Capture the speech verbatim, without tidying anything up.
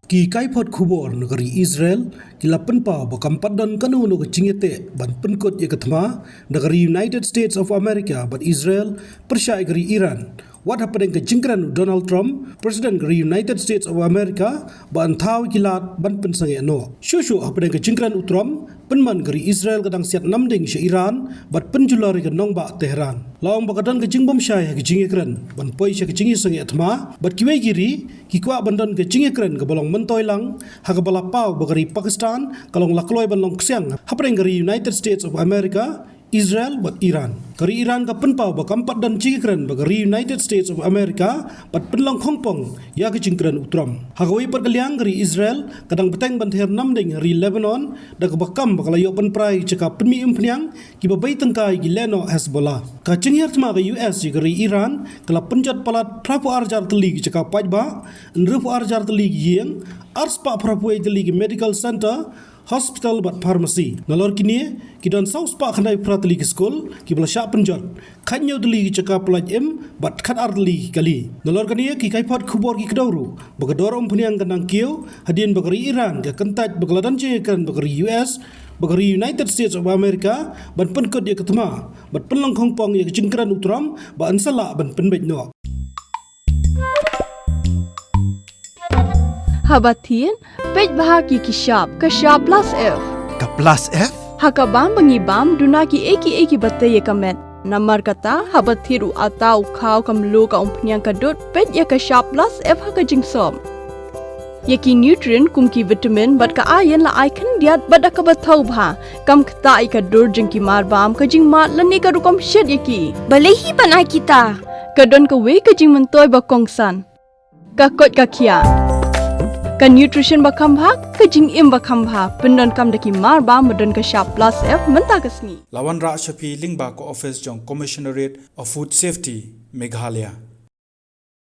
Ki kaiphod khubor na ka ri Israel ki la pynpaw ba kam pat don kano kano ka jingïateh ban pynkut ïa ka thma da ka ri United States of America bad Israel pyrshah ïa ka ri Iran. Wat hapdeng ka jingkren u Donald Trump, President ka ri United States of America, ba yn thaw ïa ki lad ban pynsangeh noh. Shuh shuh hapdeng ka jingkren u Trump, pynban ka ri Israel ka dang siat namding sha Iran bad pynjulor ïa ka nongbah Tehran. La ong ba ka don ka jingbymshai ha ka jingïakren ban poi sha ka jingïasangeh thma bad kiwei ki ri ki kwah ban don ka jingïakren kaba long myntoi lang, ha kaba la paw ba ka ri Pakistan ka long la kloi ban long ksiang hapdeng ka ri United States of America, Israel bad Iran. Ka ri Iran ka pynpaw ba kam pat don jingïakren bad ka ri United States of America bad pynlong khongpong ïa ka jingkren u Trump. Ha kawei pat ka liang, ka ri Israel ka dang bteng ban ther namding ha ri Lebanon da kaba kam ba ka la ïoh pynpra ïa ki jaka pynmih umphniang kiba bei tyngka ïa ki lehnoh Hezbollah. Ka jinghiar thma ka U S ïa ka ri Iran ka la pynjot palat phra phew ar hajar tylli ki jaka paidbah, hynriew phew ar hajar tylli ki ïing, ar spah phra phew tylli ki medical center, hospital bad pharmacy. Nalor kine ki don saw spah khyndai phew phra tylli ki skul kiba la shah pynjot, khathynñiew tylli ki jaka pyllait im bad khatar tylli ki kali. Nalor kane, ki kaiphod khubor ki kdew ruh ba ka dor umphniang ka nang kiew hadien ba ka ri Iran ka kyntait ba ka la don jingïakren bad ka ri U S, bad ka ri United States of America ban pynkut ïa ka thma bad pynlong khongpong ïa ka jingkren u Trump ba yn sa lah ban pynbeit noh. Haba thied, peit bha ki ki shap, ka shap plus F. Ka plus F? Ha ka bam ba ngi bam, duna kiei kiei kiba tei ïa ka met. Namar kata, haba thied u atta u khaw, ka mluh, ka umphniang, ka dud, peit ïa ka shap plus F ha ka jingsop. Ïa ki nutrient kum ki vitamin bad ka iron la ai khyndiat bad da kaba thaw bha. Kam ktah ïa ka dur jong ki mar bam, ka jingmad lane ka rukom shet ïa ki. Balei hi ban ai kita? Ka don kawei ka jingmyntoi ba kongsan. Ka koit ka khiah. Ka nutrition ba kham bha, ka jingim ba kham bha. Pyndonkam da ki mar bam ba don ka shap plus F mynta ka sngi. La wanrah sha phi lyngba ka office jong Commissionerate of Food Safety, Meghalaya.